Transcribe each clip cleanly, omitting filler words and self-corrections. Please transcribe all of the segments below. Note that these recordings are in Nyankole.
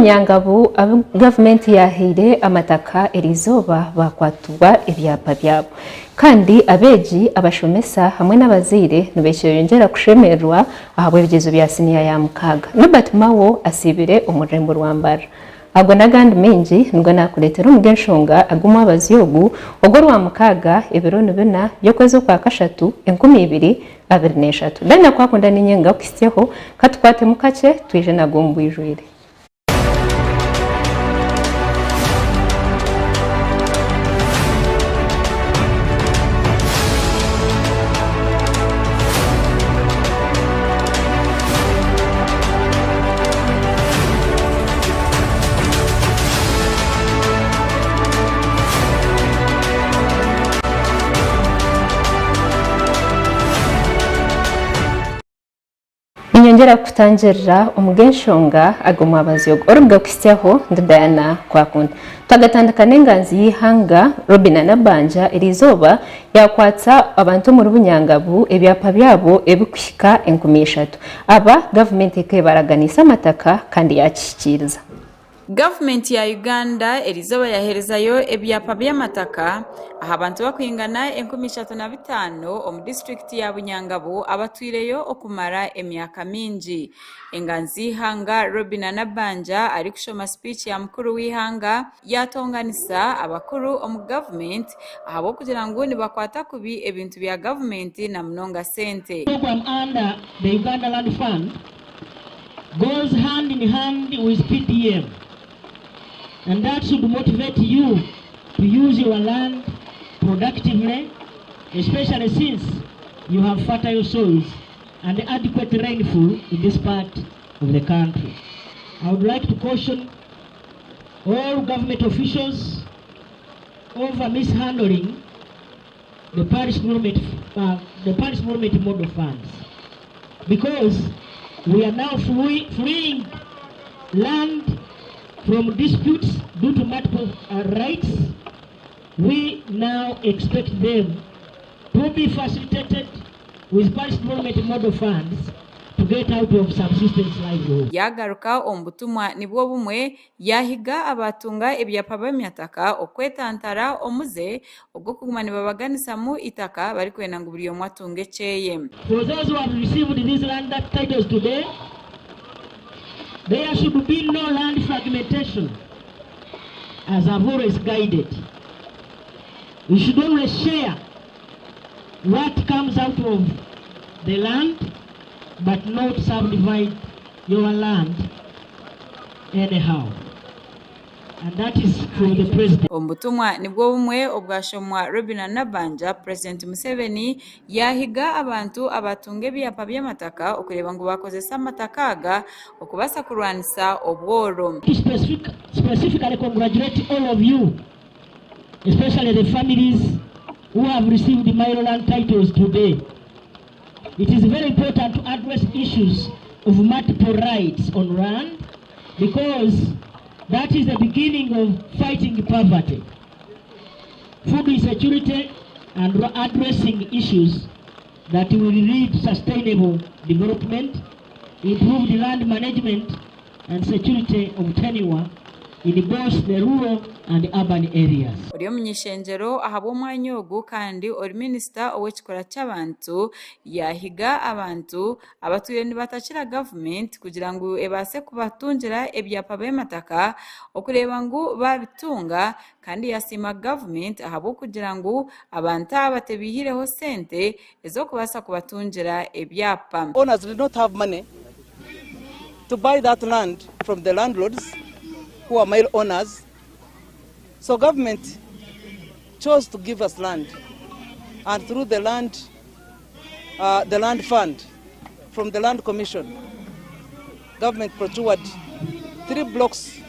Bunyangabu abu gavumenti yaahaire amataka eriizooba baakwatibwa ebyapa byabo. Kandi abeegi, abashomesa hamwe n'abazaire nibekyeyongyera kushemererwa ahabw'ebigyezo bya siniya ya mukaaga. Norbert Mao asiibire omu rurembo rwa Mbarara. Ago n'agandi maingi nigo naakureetera omu g'enshonga ag'omwabazyo ogu ogw'Orwamukaaga ebiro ni bina by'okwezi Okwakashatu 2023. Diana Kwakunda niinye ngakuhitsyeho, ka tukwatemu kakye twije nago omu bwijwire. Ninyongyera kukutangirira omu g'enshonga ag'omwabazyo ogu. Orubuga kuhitsyaho ndi Diana Kwakunda. Twagatandika n'enganzi y'eihanga Robinah Nabbanja eriizooba yaakwatsa abantu omuri Bunyangabu ebyapa byabo ebirikuhika 3000. Aba, gavumenti ekaba ebaraganiise amataka kandi yaakihikiiriza. Gavumenti ya Uganda eriizooba yaheerezayo ebyapa by'amataka aha bantu barikwingana 3500 omu disiturikiti ya Bunyangabu abatwireyo okumara emyaka mingi. Enganzi y'eihanga Robinah Nabbanja arikushoma sipiiki ya mukuru w'eihanga yaatonganisa abakuru omu gavumenti ahabw'okugira ngu nibakwata kubi ebintu bya gavumenti na munonga sente. Program under the Uganda Land Fund goes hand in hand with PDM and that should motivate you to use your land productively especially since you have fertile soils and adequate rainfall in this part of the country. I would like to caution all government officials over mishandling the parish development, uh, the parish development model funds because we are now free, freeing land from disputes due to multiple uh, rights. We now expect them to be facilitated with parish development model funds to get out of subsistence livelihood. Yaagaruka omu butumwa nibwo bumwe Yaahiga abaatunga ebyapa by'amataka okwetantara omuze ogw'okuguma nibabaganisamu eitaka barikwenda ngu buri omwe atunge ekyeye. For those who have received these land titles today, there should be no land fragmentation as I've always guided. You should only share what comes out of the land but not subdivide your land anyhow and that is from the president. Omu butumwa nibwo bumwe obwashomwa Robinah Nabbanja, Purezidenti Museveni yaahiga abantu abaatunga ebyapa by'amataka okureeba ngu baakozesa amataka aga okubaasa kurwanisa obworo. To specifically congratulate all of you especially the families who have received mailo land titles today. It is very important to address issues of multiple rights on land because that is the beginning of fighting poverty, food insecurity and addressing issues that will lead to sustainable development, improved land management and security of tenure in both the rural and urban areas. Ori omuny'ishengyero ahabw'omwanya ogu kandi ori minisita ow'ekikura ky'abantu yaahiga abantu abatwire nibatakira gavumenti kugira ngu ebaase kubatungira ebyapa by'amataka okureeba ngu baabitunga kandi yasiima gavumenti ahabw'okugira ngu abantu aba tebaihireho sente ez'okubaasa kubatungira ebyapa. Owners did not have money to buy that land from the landlords who are male owners. So government chose to give us land and through the land, uh, the land fund from the land commission, government procured three blocks,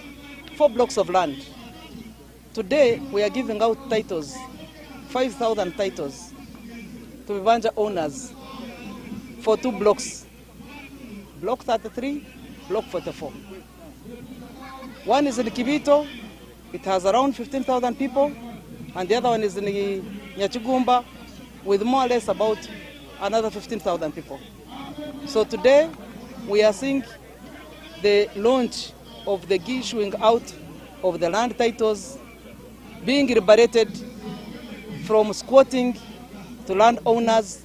four blocks of land. Today we are giving out titles, 5,000 titles to Bibanja owners for two blocks, Block 33, Block 44. One is in Kibito, it has around 15,000 people, and the other one is in Nyachigumba with more or less about another 15,000 people. So today we are seeing the launch of the issuing out of the land titles being liberated from squatting to land owners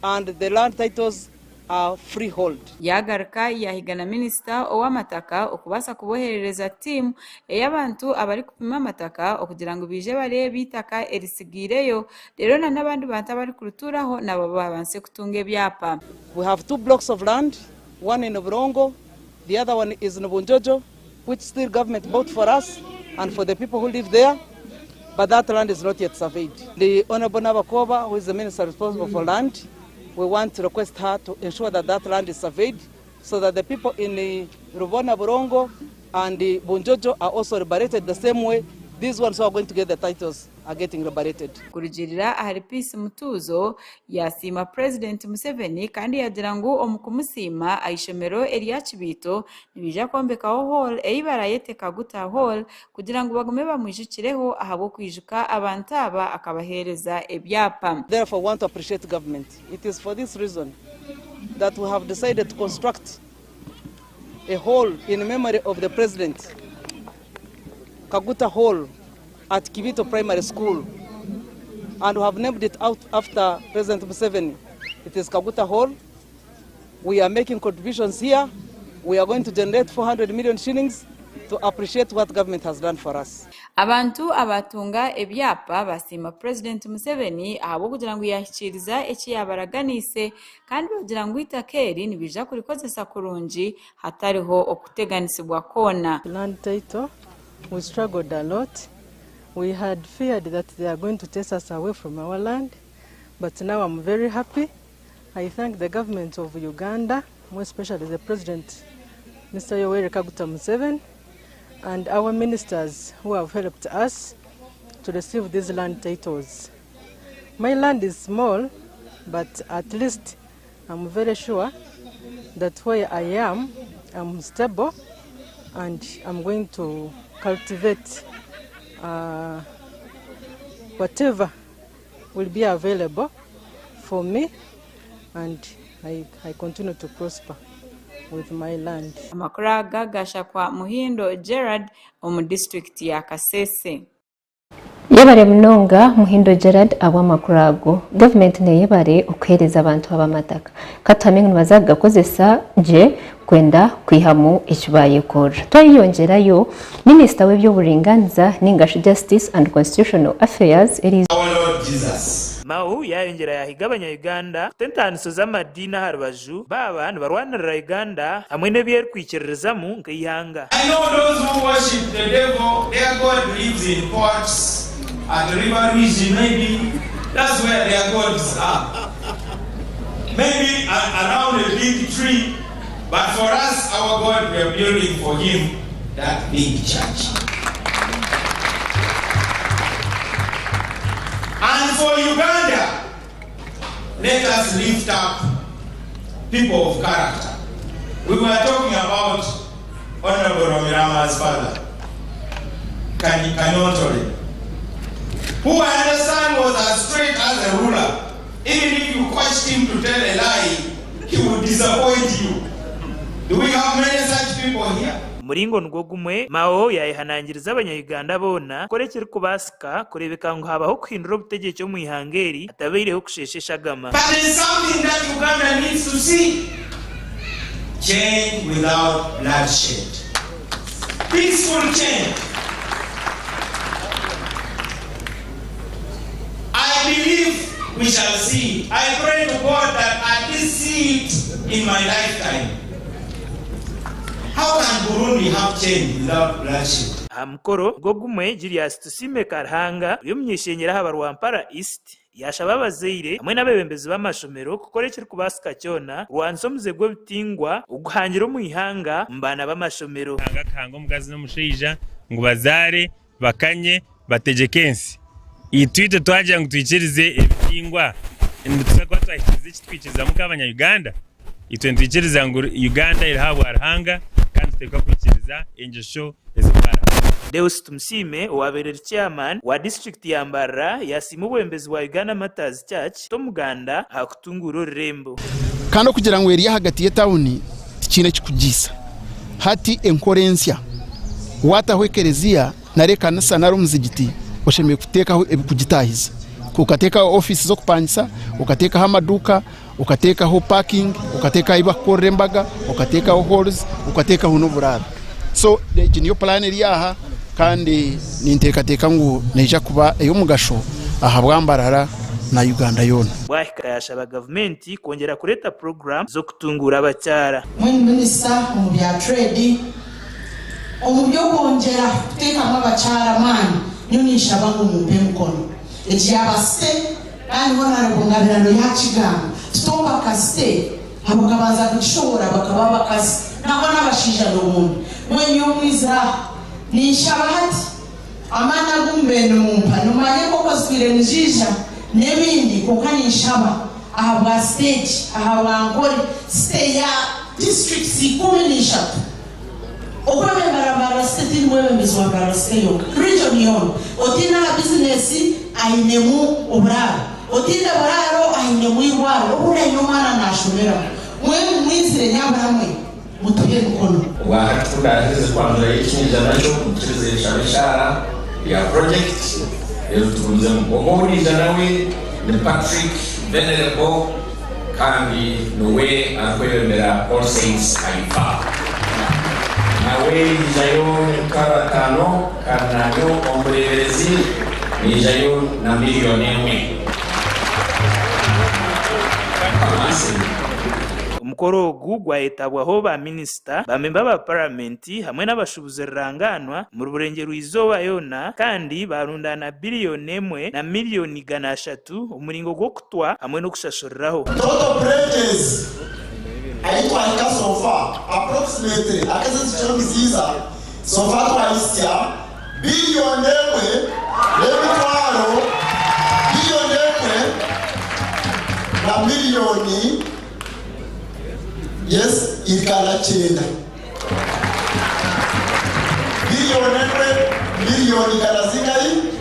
and the land titles are freehold. Yaagaruka yaahiga na minisita ow'amataka okubaasa kuboherereza tiimu ey'abantu abarikupima amataka okugira ngu baije bareebe eitaka eritsigaireyo reero na n'abandi bantu abarikurituraho nabo babaase kutunga ebyapa. We have two blocks of land, one in Burongo, the other one is in Bunjojo, which still government bought for us and for the people who live there, but that land is not yet surveyed. The Honorable Nabakooba, who is the minister responsible for land, we want to request her to ensure that that land is surveyed so that the people in the Rubona Burongo and the Bunjojo are also liberated the same way these ones who are going to get the titles are getting liberated. Kurugiirira ahari Peace Mutuuzo, yaasiima Purezidenti Museveni kandi yaagira ngu omu kumusiima aha ishomero erya Kibiito nibaija kwombekaho hall ei barayete Kaguta Hall kugira ngu bagume bamwijukireho ahabw'okwijuka abantu aba akabaheereza ebyapa. Therefore, we want to appreciate government. It is for this reason that we have decided to construct a hall in memory of the president, Kaguta Hall at Kibito Primary School, and we have named it out after President Museveni. It is Kaguta Hall. We are making contributions here. We are going to generate 400 million shillings to appreciate what government has done for us. Abantu abaatunga ebyapa basiima Purezidenti Museveni ahabw'okugira ngu yaahikiiriza eki yaabaraganiise kandi bagira ngu eitaka eri nibaija kurikozesa kurungi hatariho okuteganisibwa kwona. Land title, we struggled a lot. We had feared that they are going to chase us away from our land, but now I'm very happy. I thank the government of Uganda, more especially the President, Mr. Yoweri Kaguta Museveni, and our ministers who have helped us to receive these land titles. My land is small, but at least I'm very sure that where I am, I'm stable and I'm going to cultivate whatever will be available for me, and I continue to prosper with my land. Amakuru aga gashakwa Muhindo Gerard omu disiturikiti ya Kasese. Yebare munonga Muhindo Gerard ahabw'amakuru ago. Gavumenti neyebare okuheereza abantu aba amataka. Katuhamye ngu nibaza kugakozesa gye kwenda kwihamu eki baayekorera. Twayeyongyerayo, Minisita w'eby'oburingaaniza ningashi Justice and Constitutional Affairs, Our Lord Jesus. Mao yaayongyera yaahiga abanya-Uganda kuta entaaniso z'amadiini aha rubaju baaba nibarwanirira Uganda hamwe n'ebi erikwikiririzamu nk'eihanga. I know those who worship the devil, their God lives in pots at River Rwizi maybe, that's where their gods are. Maybe around a big tree, but for us, our God, we are building for him that big church. And for Uganda, let us lift up people of character. We were talking about Honorable Rwamirama's father, Kanyontore, who I understand was as straight as a ruler. Even if you coached him to tell a lie, he would disappoint you. Do we have many such people here? Omu muringo nigwo gumwe, Mao yaayehanangiriza abanya-Uganda boona kukora ekirikubaasika kureebeka ngu haabaho okuhindura obutegyeki omu ihanga eri hatabaireho kusheesha eshagama. But there is something that Uganda needs to see. Change without bloodshed. Peaceful change. I believe we shall see it. I pray to God that I at least see it in my lifetime. How can Burundi have change without bloodshed? Aha mukoro nigwo gumwe, Julius Tusiime Karuhanga ori omuny'eishengyero aha Barwampara East yaashaba abazaire hamwe n'abeebembezi b'amashomero kukora ekirikubaasika kyona kurwanisa omuze gw'obutingwa oguhangire omu ihanga omu baana b'amashomero. Ruhanga akahanga omukazi n'omushaija ngu bazaare, bakanye, bategyeke ensi. Itwe itwe twagira ngu twikirize ebitingwa, nituza kuba twahikiriza eki twikirizamu nk'abanya-Uganda? Itwe nitwikiriza ngu Uganda eri ahabwa Ruhanga kandi nituteekwa kwikiriza engyesho ez'obwa Ruhanga. Deus Tumusiime owaabaire ari Chairman wa disiturikiti ya Mbarara yaasiima obwebembezi bwa Uganda Martyrs Church kuta omuganda aha kutunguura orurembo. Kandi okugira ngu eri ahagati y'etawuni tikiine ekikugiisa. Hati enkora ensya. Waataho ekereziya nari ekanisa nari omuzigiti, oshemereire kuteekaho ebirikugitaahiza. Okateekaho ofiisi z'okupangisa, okateekaho amaduuka, okateekaho parking, okateekaho ahu barikukorera embaga, okateekaho halls, okateekaho n'oburaaro. So egi niyo puraani eri aha kandi ninteekateeka ngu neija kuba ey'omugasho ahabwa Mbarara na Uganda yoona. Bwahika yashaba gavumenti kwongyera kureeta puroguraamu z'okutunguura abakyara. Mbwenu minisita omu bya trade omu by'okwongyera kuteekamu abakyara amaani nyowe ninshaba ngu mumpe emikono. Egi yaaba site kandi Honarebo Ngabirano yaakigamba titwombaka site abakabanza kugishohora bakaba abakazi nangwa n'abashaija n'obundi. Mbwenu nyowe mwizire aha ninshaba hati Amaani agu mubaire nimumpa nimumanya nk'oku zitwire niziija n'ebindi kwonka ninshaba ahabwa siteegi, ahabwa Nkore site ya disiturikiti 13. Okwebembera Mbarara site tindi mwebembezi wa Mbarara site yonka, region yoona. Otiine aha bizinesi ainemu oburaaro, otiine buraaro ainemu eirwariro obundi aine omwana naashomeramu. Mbwenu mwizire nyabura mwe. Mutuhe emikono. Obwahati kundaherize kwanjurayo ekinyija nakyo mukirize nshabe eshaara ya project reero tugumizemu. Kwonka owuriija nawe ni Patrick Venerable kandi niwe arikwebembera All Saints Aifa. Nawe yiijayo n'emitwaro ataano kandi naanye omureeberezi niijayo na miriyoni emwe. Mukama asiimwe. Omukoro ogu gwayetabwaho ba minisita, ba memba ba paramenti hamwe n'abashubuzi rurangaanwa omuri Burengyerwa-izooba yoona kandi baarundaana biriyoni emwe na miriyoni 300 omu muringo gw'okutwa hamwe n'okushashuriraho. Total pledges ahi twahika so far approximately akesente tukiri omuziiza so far twahisya Biliyoni emwe n'emitwaro biliyoni emwe na miliyoni yes 109. Biliyoni emwe miliyoni igana zingahi?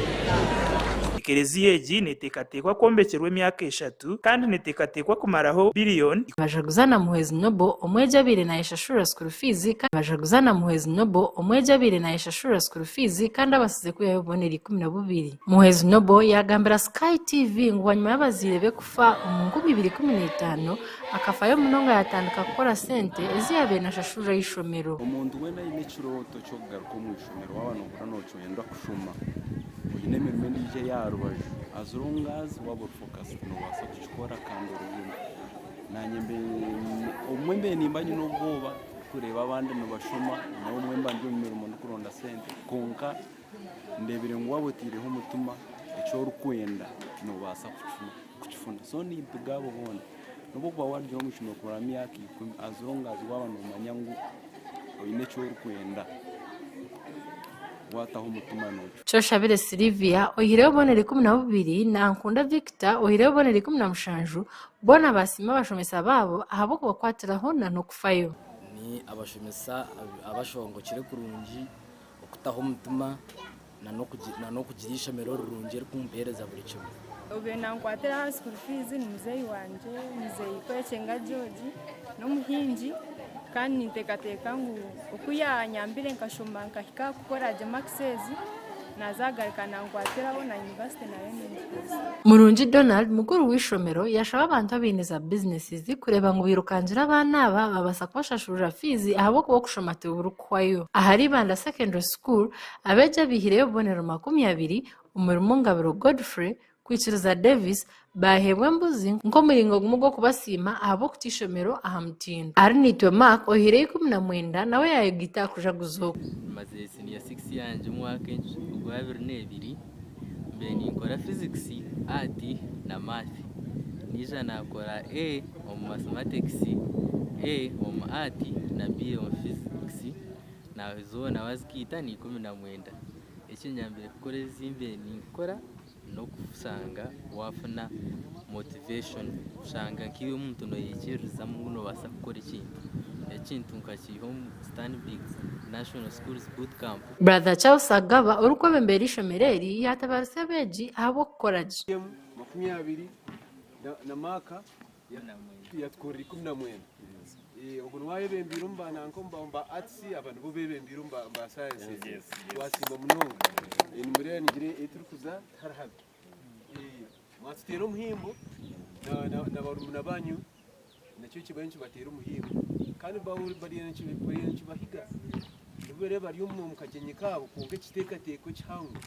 Ekereziya egi neteekateekwa kwombekyerwa emyaka eshatu kandi neteekateekwa kumaraho biliyoni. Nibajaguza na Muhwezi Noble, omwegi abaire nayeshashurira school fees Nibajaguza na Muhwezi Noble, omwegi abaire nayeshashurira school fees kandi abasize kwihayo obubonero 12. Muhwezi Noble yaagambira Sky TV ngu bwanyima y'abazaire be kufa omu 2015, akafayo munonga yatandika kukora sente ezi yaabaire nashashurira eishomero. Omuntu weena aine ekirooto ky'okugaruka omu ishomero waaba noohurira nookyenda kushoma oine emirimo endiijo ey'aha rubaju as long as waaba ori focused noobaasa kukikora kandi orugemu. Naanye obumwe mbaire nimba nyine obwoba kureeba abandi nibashoma nyowe obumwe mba ndi omu mirimo ndikuronda sente kwonka ndeebire ngu waaba otaireho omutima eki orikwenda noobaasa kukifuna so nimpiga abo boona nobu okuba waarugira omu ishomero kumara emyaka ikumi as long as waaba noomanya ngu oine eki orikwenda waataho omutima nookifuna. Kyoshabire Sylvia oihireho obubonero 12 na Ankunda Victor oihireho obubonero 17 Boona baasiima abashomesa baabo ahabw'okubakwatiraho na n'okufayo. Ni abashomesa abashongokire kurungi, okutaho omutima na n'okugira eishomero rirungi erikumpeereza buri kimwe. Obaire nankwatira aha school fees ni muzeeyi wangye, muzeeyi Kwekyenga George n'omuhingi kandi ninteekateeka ngu oku yanyambire nkashoma nkahika aha kukora gye marks ezi, Naza garuka nankwatiraho na university nayo ningiheza. Murungi Donald, mukuru w'eishomero yashaba abantu abaine za bizinesi kureeba ngu bairukangira abaana aba babaasa kubashashurira fiizi ahabw'okuba okushoma tiburikuhwayo. Ahari Ibanda Secondary School, abeegi abaihireyo obubonero 20 omurimu Ngabiro Godfrey, Kwikiriza Davis baaheebwa embuzi nk'omuringo gumwe gw'okubasiima ahabw'okuta eishomero aha mutindo. Arinaitwe Mark oihireyo 19 nawe yaayegaita aha kujaguza oku. Mazire siniya sikisi yangye omwaka ogwa 2002 mbaire ninkora physics, art na math. Naija nakora A omu mathematics, A omu art na B omu physics zoona wazigaita ni 19. Ekinyambire kukora ezi mbaire ninkora n'okushanga waafuna motivation kushanga nk'iwe omuntu noyekiririzamu ngu noobaasa kukora ekintu. Ekintu nkakiiha omu Stanbic National Schools Boot Camp. Brother Charles Agaba orikwebembera eishomero eri yaatabaarisa abeegi ahabw'okukora gye. 20 na maaka yatukorera 19. Ogu niwe ayebembeire omu ba nanka omu ba arts, aba nibo bebembeire omu ba sciences. Twasiima munonga. Nimureeba nigira ei turikuza tihari habi. Mwatuteera omuhimbo na barumuna banyu nakyo kibayo nikibateera omuhimbo. Kandi bariyo nikibahiga. Nibo bari omu kagyenyi kaabo kwonka ekiteekateeko kihango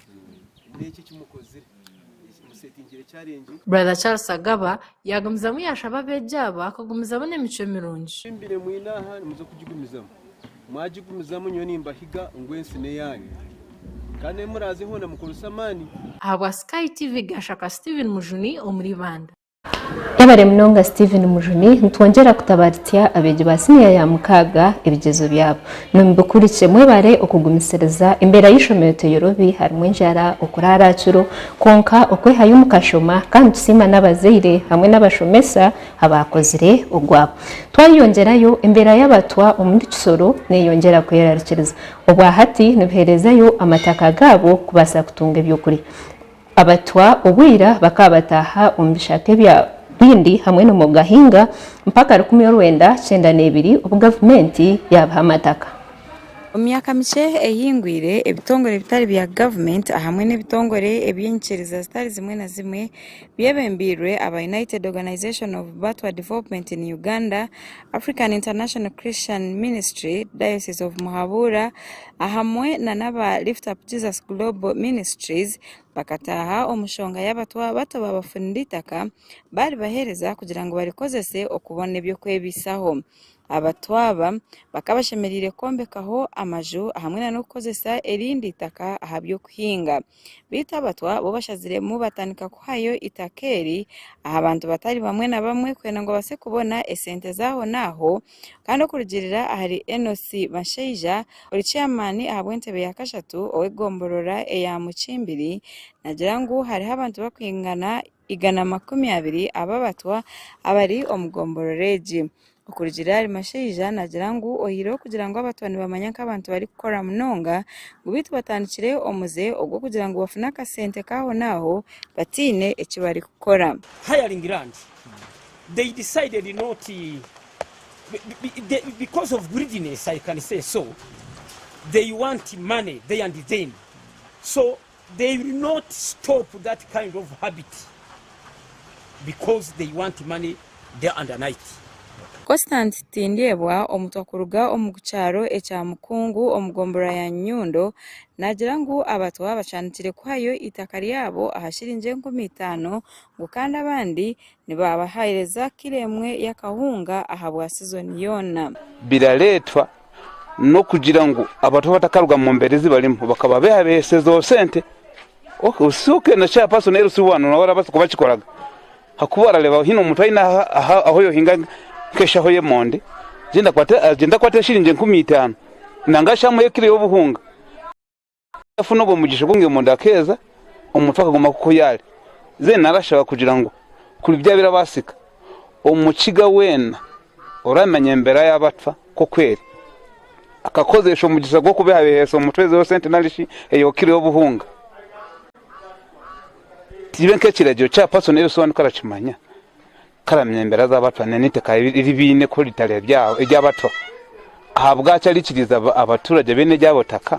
n'eki eki mukozire. Musetingire challenge. Brother Charles Agaba yagumizamu yashaba abeegi aba kugumizamu n'emicwe mirungi. Embire mwine aha nimuza kugigumizamu. Mwagigumizamu nyowe nimbahiga ngu ensi n'eyaanyu. Kandi ahu muraaze hoona mukorese amaani. Ahabwa Sky TV Gashaka Steven Mujuni omuri Ibanda. Yebare munonga Steven Mujuni, nitwongyera kutabaritsya abeegi ba siniya ya mukaaga ebigyezo byabo. N'omubikurikye mwebare okugumisiriza, embeera y'eishomero teyorobi harimu enjara, okuraara aha kiro, kwonka okwehayo mukashoma kandi nitusiima n'abazaire hamwe n'abashomesa abaakozire ogwabo. Twayeyongyerayo, embeera y'abatwa omuri Kisoro neyongyera kwerarikiriza. Obwahati nibuheerezayo amataka gaabo kubaasa kutunga ebyokurya. Abatwa obwira bakaba bataaha omu bishaka ebya Bwindi hamwe n'omu Gahinga mpaka 1992 obu gavumenti yaabaha amataka. Omu myaka mikye ehingwire, ebitongore bitari bya gavumenti ahamwe n'ebitongore eby'enyikiriza zitari zimwe na zimwe byebembeirwe aba United Organization of Batwa Development in Uganda, African International Christian Ministry, Diocese of Muhabura ahamwe na n'aba Lift Up Jesus Global Ministries bakataaha omu nshonga y'abatwa bato baabafunira eitaka baaribaheereza kugira ngu barikozese okubona eby'okwebaisaho. Abatwa aba bakaba bashemereire kwombekaho amaju hamwe na n'okukozesa erindi itaka aha by'okuhinga. Beitu abatwa bo bashaziremu batandika kuhayo eitaka eri aha bantu batari bamwe na bamwe kwenda ngu babaase kubona esente z'aho n'aho Kandi okurugiirira ahari Enos Bashaija ori ceyamaani ahabw'entebe ya kashatu ow'egomborora eya Mukimbiri nagira ngu hariho abantu barikwingana 120 ab'abatwa abari omu gomborora egi. Okurugiirira ahari Mashaija nagira ngu oyihireho kugira ngu abatwa nibamanya nk'abantu barikukora munonga ngu beitu batandikire omuze ogw'okugira ngu bafune akasente k'aho n'aho bataine eki barikukora. Hiring land they decided not because of greediness I can say so they want money they and then so they will not stop that kind of habit because they want money day and night. Constant Tindyebwa, omutwa kuruga omu kyaro ekya Mukungu omu gomborora ya Nyundo naagira ngu abatwa batandikire kuhayo eitaka ryabo aha shiringi 5000 ngu kandi abandi Nibabaheereza kiro emwe y'akahunga ahabwa sizoni yoona. Birareetwa n'okugira ngu abantu batakaruga mu mbeera ezi barimu bakaba beehabeehesa ezo sente. Ok na chairperson LC1 nawe arabaasa kuba akikoraga ahakuba orareeba haine omuntu aine ahu yohinga nk'eshaho y'emondi agyende akwate eshiringi 5000 nanga shi amuhe kiro y'obuhunga. Yafuna ogwo mugisha gw'omu emondi akeeza, omuntu akaguma nk'oku yaari. Zeena narashaba kugira ngu kuri byaba birabaasika, omukiga weena oramanya embeera y'abatwa nk'oku eri, akakozesa omugisha gw'okubehabeheesa omutwe ezo sente nari shi eyo kiro y'obuhunga. Kibe nk'ekiragiro kya Paso Nelson ku arakimanya, karamanya embeera z'abatwa n'eitaka eri baine ku ritari ery'abatwa. Ahabwaki arikiriza abaturage beine eryabo taka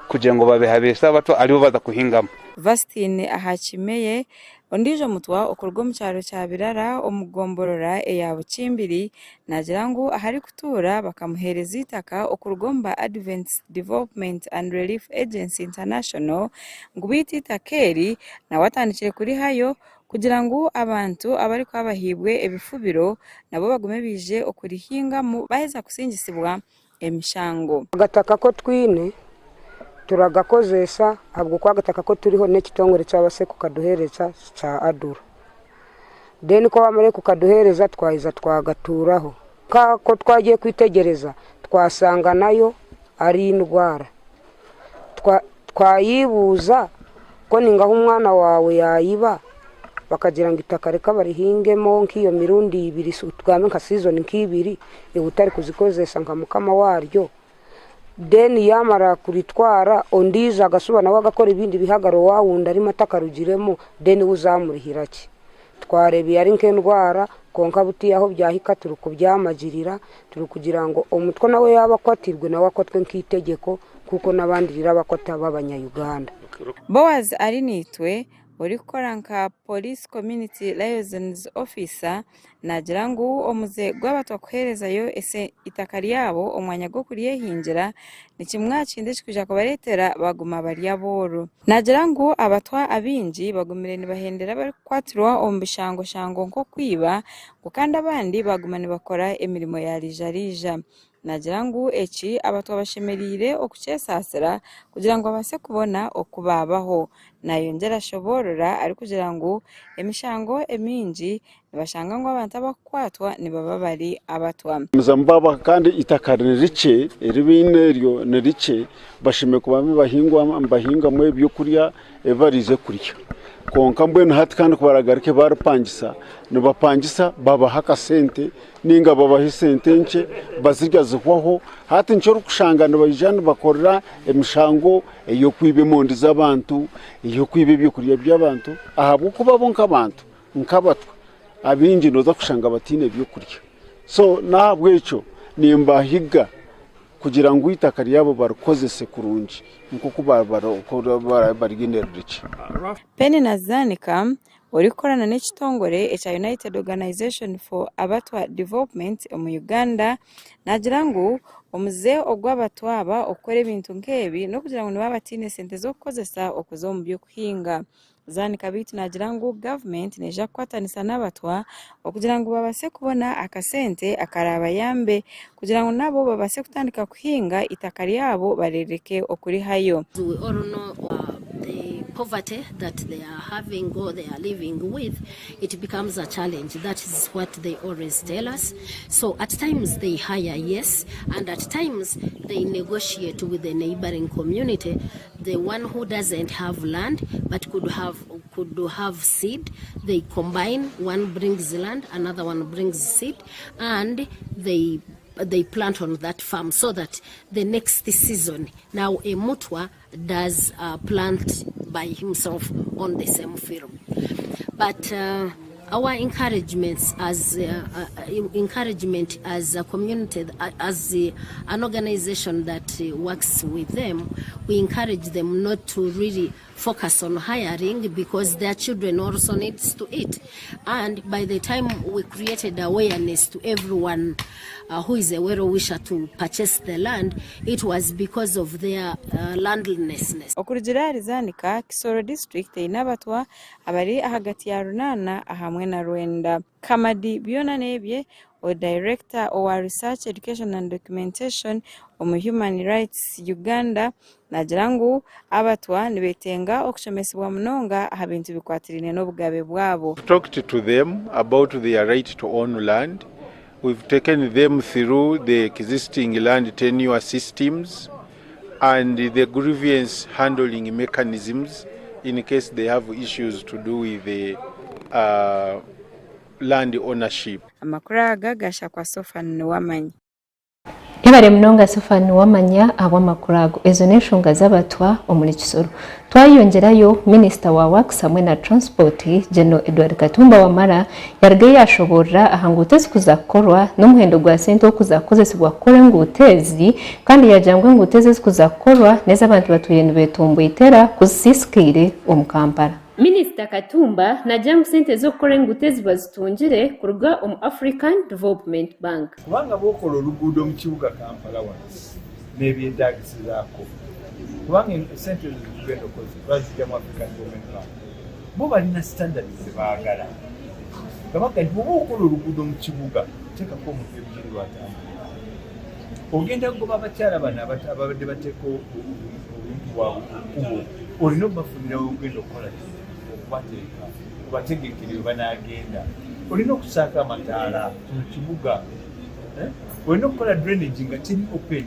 kugira ngu babehabeise abatwa aribo baza kuhingamu? Vastine Ahakimeye, ondiijo mutwa okuruga omu kyaro kya Birara omu gomborora eya Bukimbiri naagira ngu aharikutuura bakamuheereza eitaka okuruga omu ba Adventist Development and Relief Agency International ngu beitu eitaka eri nawe atandikire kurihayo kugira ngu abantu abarikuba bahairwe ebifubiro nabo bagume baije okurihingamu baaheza kusingisibwa emishango. Agataka ko twine turagakozesa ahabw'okuba agataka ko turiho n'ekitongore kyabase kukaduhereza kya ADURA. Then ku bamare kukaduhereza twaheza twagatuuraho. Nka ku twagiye kwitegereza twasanga nayo ari endwara. Twayibuuza ku ninga ahu omwana waawe yaayiba bakagira ngu eitaka reka barihingemu nk'iyo mirundi ibiri tugambe nka sizoni nk'ibiri iwe otarikuzikozesa nka mukama waaryo, then yaamara kuritwara ondiijo agashuba nawe agakora ebindi bihagaro waawundi arimu atakarugiremu then iwe ozamurihira ki? Twareeba ari nk'endwara kwonka butiya aho byahika turikubyamagirira turikugira ngu omutwe nawe yaaba akwatirwe nawe akwatwe nk'itegeko kuko n'abandi rirabakwata b'abanya-Uganda. Boaz Arinaitwe orikukora nka Police Community Liaisons Officer naagira ngu omuze gw'abatwa kuheerezayo eitaka ryabo omwanya gw'okuryehingira ni kimwe aha kintu ekirikwija kubareetera baguma bari abooro. Naagira ngu abatwa abaingi bagumire nibahendera barikukwatirwa omu bishangoshango nk'okwiba ngu kandi abandi baguma nibakora emirimo ya riija-riija. Naagira ngu eki abatwa bashemereire okukyesaasira kugira ngu babaase kubona oku baabaho. Naayongyera ashoboorora arikugira ngu emishango emingi nibashanga ngu abantu abakukwatwa nibaba bari abatwa. Bagumizamu kandi eitaka ni rikye eri baine eryo ni rikye bashemereire kuba nibahingamu ebyokurya ebi barize kurya kwonka mbwenu hati kandi kubaragaruke baripangisa nibapangisa babaha akasente ninga babaha esente nkye bazirya zihwaho hati nikyo orikushanga nibaija nibakorera emishango ey'okwiba emondi z'abantu ey'okwiba ebyokurya by'abantu ahabw'okuba bo nk'abantu nk'abatwa abaingi nooza kushanga bataine byokurya so n'ahabw'ekyo nimbahiga kugira ngu eitaka ryabo barikozese kurungi nk'oku bariine ririkye. Penina Zanika orikukorana n'ekitongore ekya United Organization for Abatwa Development omu Uganda naagira ngu omuze ogw'abatwa aba okukora ebintu nk'ebi n'okugira ngu nibaba bataine sente z'okukozesa okuza omu by'okuhinga. Zanika beitu naagira ngu gavumenti neija kukwatanisa n'abatwa okugira ngu babaase kubona akasente akaraabayambe kugira ngu nabo babaase kutandika kuhinga eitaka ryabo barireke okurihayo. We all know the poverty that they are having or they are living with, it becomes a challenge. That is what they always tell us. So at times they hire, yes, and at times they negotiate with the neighboring community, the one who doesn't have land but could have seed. They combine, one brings land, another one brings seed, and they plant on that farm so that the next season now a mutwa does plant by himself on the same field. But our encouragements as encouragement as a community, as an organization that works with them, we encourage them not to really focus on hiring because their children also needs to eat. And by the time we created awareness to everyone who is a well wisher to purchase the land, it was because of their landlessness. Okurugira ahari Zanika, Kisoro district eine abatwa abari ahagati ya 800 hamwe na 900. Kamadi Byona Nebye, o director owa Research Education and Documentation omu Human Rights Uganda naagira ngu abatwa nibetenga okushomesibwa munonga aha bintu bikwatiraine n'obugabe bwabo. Talked to them about their right to own land. We've taken them through the existing land tenure systems and the grievance handling mechanisms in case they have issues to do with the land ownership. Amakuru aga gashakwa Sofani Niwamanya. Yebare munonga Sofani Niwamanya ahabw'amakuru ago. Ezo n'enshonga z'abatwa omuri Kisoro. Twayongyerayo minisita wa Works hamwe na Transport General Edward Katumba Wamala yarugayo yashoborora aha nguuto ezikuza kukorwa n'omuhendo gwa sente okuza kukozesibwa kukora enguuto ezi kandi yagira ngu enguuto ezi ezikuza kukorwa n'ez'abantu batwire nibetomboitera kuzisiisikaire omu Kampala. Minisita Katumba naagira ngu sente z'okukora enguuto ezi bazitungire kuruga omu African Development Bank. Kubanga bw'okola oluguudo mu kibuga Kampala wano n'ebyetaagisizaako kubanga esente ezo zitugenda okukozesa bazijja mu African Development Bank, bo balina standard ze baagala nga baga nti bw'oba okola oluguudo mu kibuga teekako omuntu ebigere lwatambulira, ogenda kugoba abakyala bano ababadde bateeka obuntu bwabwe ku kkubo, olina okubafunirawo ogenda okukola ki okubateeka obategekere we banaagenda, olina okusaako amataala kino kibuga, olina okukola drainage nga teri open.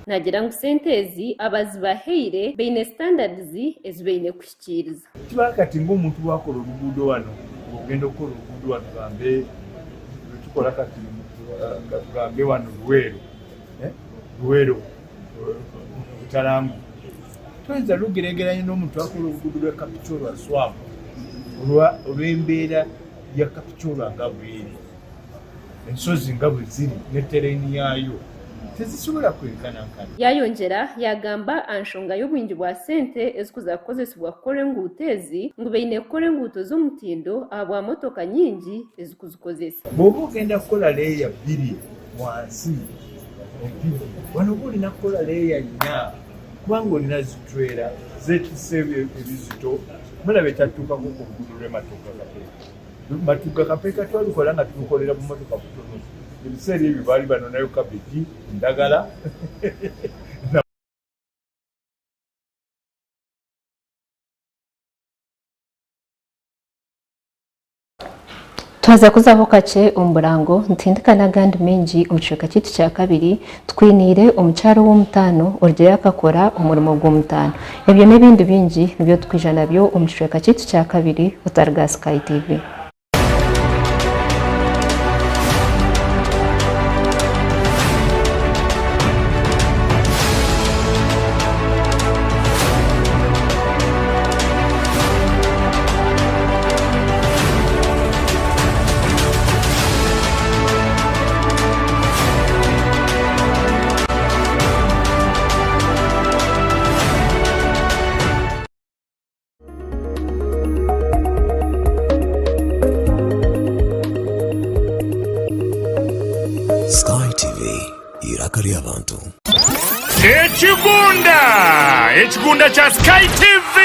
Naagira ngu sente ezi abazibahaire baine standards ezi baine kuhikiiriza. Kiba kati ng'omuntu bwakola oluguudo wano, ng'ogenda okukola oluguudo wano gambe lwetukola kati tugambe wano Luweero, Luweero Butalangu, toyinza lugeregeranya n'omuntu akola oluguudo lwa Kapchorwa swamp olw'embeera ya Kapchorwa nga bweri, enshozi nga bwe ziri ne terrain yaayo tezisobola kwenkanankana. Yayongyera yagamba aha nshonga y'obwingi bwa sente ezikuza kukozesibwa kukora enguuto ezi ngu baine kukora enguuto z'omutindo ahabwa motoka nyingi ezikuzikozesa. Bw'oba ogenda kukola leeya bbiri wansi Empigi, wano oba olina kukola leeya nnya kubanga olina zitwera zeetisse ebizito. Mulaba ekyatutuukako ku luguudo lw'e Matugga Kapeeka. Matugga Kapeeka twalukola nga tulukolera bumotoka butono. Ebiseera ebyo baali banonayo kabegi, ndagala. Twaza kuzaho kakye omu burango nitutandika n'agandi maingi omu kicweka kyaitu kyakabiri tukwiniire omukyara ow'omutaano orugireyo akakora omurimo gw'omutaano. Ebyo n'ebindi bingi nibyo tukwija nabyo omu kicweka kyaitu kyakabiri otaruga aha Sky TV. Sky TV, eiraka ry'abantu. Ekigunda! Ekigunda kya Sky TV!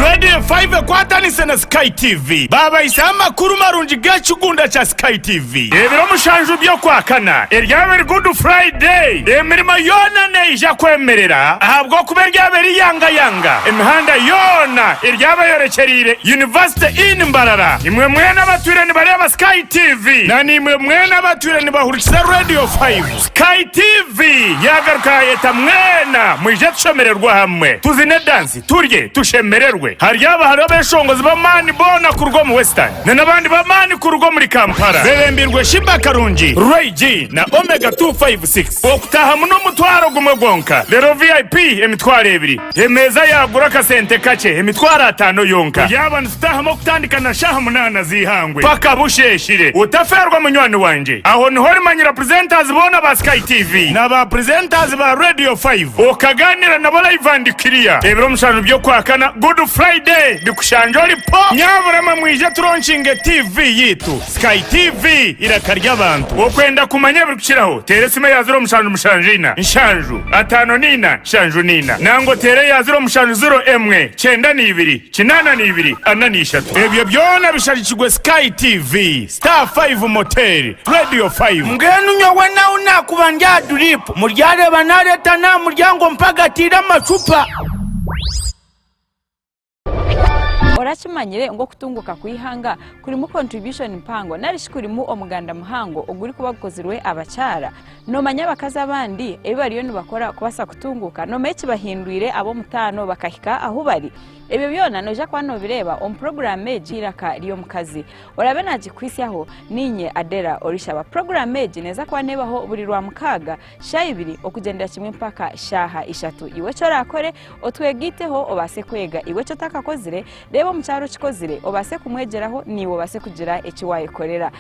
Radio 5 ekwatanise na Sky TV baabahisaho amakuru marungi g'ekigunda kya Sky TV. Ebiro mushanju by'Okwakana eryaba eri Good Friday, emirimo yoona neija kwemerera ahabw'okuba eryaba eri yangayanga. Emihanda yoona eryaba eyorekyereire University Inn Mbarara. Imwe mwena abatwire nibareeba Sky TV na naimwe mwena abatwire nibahurikiza Radio 5, Sky TV yaagaruka yaayeta mwena mwije tushemererwe hamwe, tuzine dansi, turye, tushemererwe. Haryaba hariho abeeshongozi b'amaani boona kuruga omu Western na n'abandi b'amaani kuruga omuri Kampala bebembirwe Sheebah Karungi, Ray G na Omega 256. Okutaahamu n'omutwaro gumwe gwonka, reero VIP emitwaro ebiri. Emeeza yaagura akasente kakye, emitwaro ataano yonka. Turyaba nitutaahamu okutandika na shaaha munaana z'eihangwe paka busheeshire. Otafeerwa munywani wangye. Aho niho orimanyira presenters boona ba Sky TV na ba presenters ba Radio 5 okagaaniira nabo live and clear. Ebiro mushanju by'Okwakana, Good Friday, bikushangye ori po! Nyabura mwe mwije turonkinge TV yaitu. Sky TV, eiraka ry'abantu. Okwenda kumanya ebirikukiraho, teera esimu eya 0774 7 54 74 nangwa oteere eya 0701 92 82 43. Ebyo byona bishagikirwe Sky TV, Star 5 Motel, Radio 5. Mbwenu nyowe nawe naakuba ndi aha duriipu, muryareeba naareeta n'aha muryango mpagatiire amacupa. Orakimanyire ngu okutunguka kw'eihanga kurimu contribution mpango narishi kurimu omuganda muhango ogurikuba gukozirwe abakyara? Nomanya abakazi abandi ebi bariyo nibakora kubaasa kutunguka? Nomanya ekibahindwire ab'omutaano bakahika ahu bari? Ebyo byona noija kuba nobireeba omu puroguraamu egi Eiraka ry'Omukazi. Oraabe naagikuhitsyaho niinye Adela Orishaba. Puroguraamu egi neeza kuba neebaho buri Rwamukaaga Shaaha ibiri okugyendera kimwe mpaka shaaha ishatu. Iwe eki oraakore, otwegaiteho obaase kwega. Iwe eki otakakozire, reeba omukyara okikozire obaase kumwegyeraho naiwe obaase kugira eki waayekorera.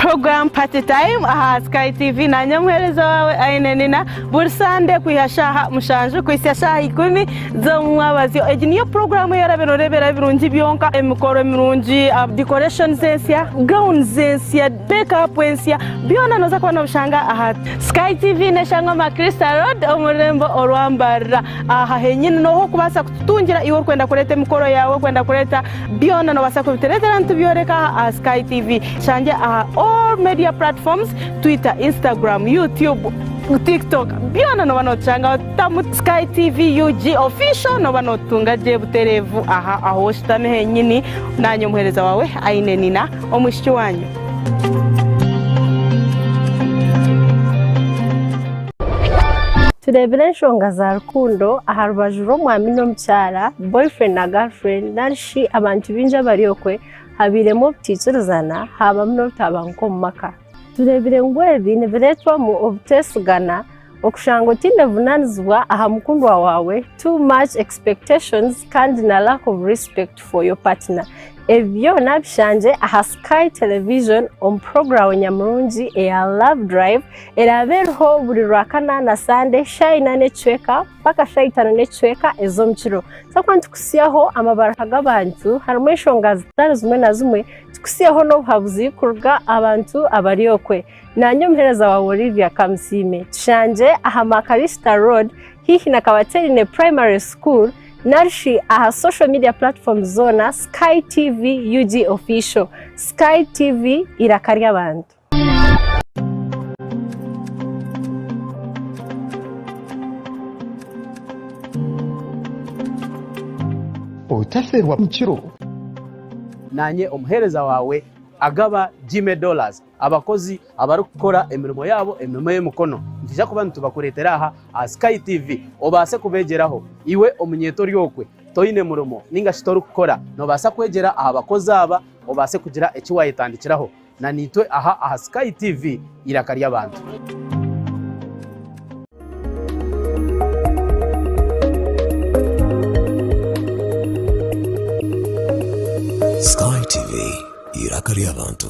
Program Party Time aha Sky TV nanye omuhereza wawe Aine Nina buri Sande kwiha shaaha mushanju kuhisya shaaha ikumi z'omumwabazyo. Egi niyo puroguraamu ei oraabe nooreeberaho ebirungi byonka, emikoro mirungi, decorations ensya, gowns ensya, make up ensya, byona nooza kuba noobishanga aha Sky TV n'eshangwa Macrista Road omu rurembo orwa Mbarara. Aha henyini nooha orikubaasa kututungira iwe orikwenda kureeta emikoro yaawe, orikwenda kureeta byona noobaasa kubitureetera nitubyoreka aha Sky TV. Tushangye aha all media platforms, Twitter, Instagram, YouTube, TikTok, byona nooba nootushangaho. Tamu Sky TV UG Official nooba nootutunga gye butereevu aha ahu oshutami henyini. Naanye omuheereza waawe Aine Nina, omwishiki waanyu. Tureebire enshonga za rukundo aha rubaju rw'omwami n'omukyara, boyfriend na girlfriend, nari shi abantu baingi abari okwe, habairemu obutaikirizana haabamu n'obutabanguko omu maka. Tureebire ngu ebi nibireetwamu obuteesigana. Okushanga otaine buvunaanizibwa aha mukundwa waawe, too much expectations kandi na lack of respect for your partner. Ebi byona bishangye aha Sky Television omu puroguraamu nyamurungi eya Love Drive eraabe eriho buri Rwakana na Sande shaaha ina n'ekicweka mpaka shaaha itaano n'ekicweka ez'omukiro. Twakuba nitukutsyaho amabaruha g'abantu harimu enshonga zitari zimwe na zimwe, tukutsyeho n'obuhabuzi kuruga abantu abari okwe. Naanye omuheereza waawe Olivia Kamusiime. Tushangye aha Makarista Road haihi na Kabaterine Primary School narishi aha social media platforms zoona Sky TV UG Official. Sky TV eiraka ry'abantu. Otaferwa mukiro. Naanye omuheereza waawe Agaba Jimmy Dollars. Abakozi abarikukora emirimo yaabo emirimo y'emikono nitwija kuba nitubakureetera aha aha Sky TV obaase kubeegyeraho. Iwe omunyeeto ori okwe toine murimo ninga shi torikukora noobaasa kwegyera aha bakozi aba obaase kugira eki waayetandikiraho na naitwe aha aha Sky TV eiraka ry'abantu. Sky TV, eiraka ry'abantu.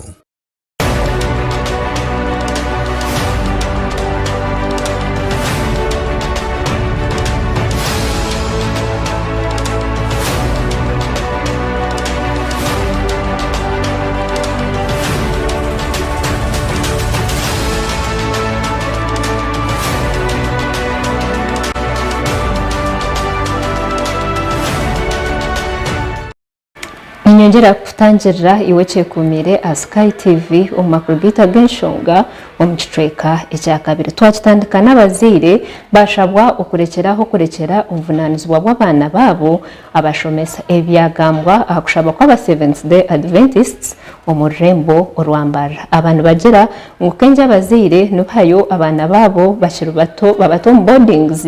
Ninyongyera kukutangirira iwe ekyekuumiire aha Sky TV omu makuru gaitu ag'enshonga omu kicweka ekyakabiri. Twakitandika n'abazaire baashabwa okurekyera aho kurekyera obuvunaanizibwa bw'abaana baabo abashomesa. Ebi byagambwa aha kushaba kw'aba Seventh Day Adventists omu rurembo orwa Mbarara. Aba nibagira ngu kaingi abazaire nibahayo abaana baabo bakiri bato babata omu boardings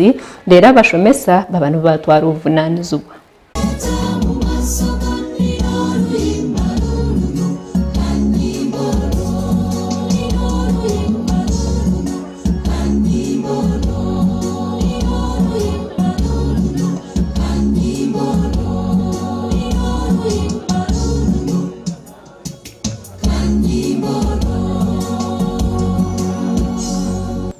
reero abashomesa baba nibabatwara obuvunaanizibwa.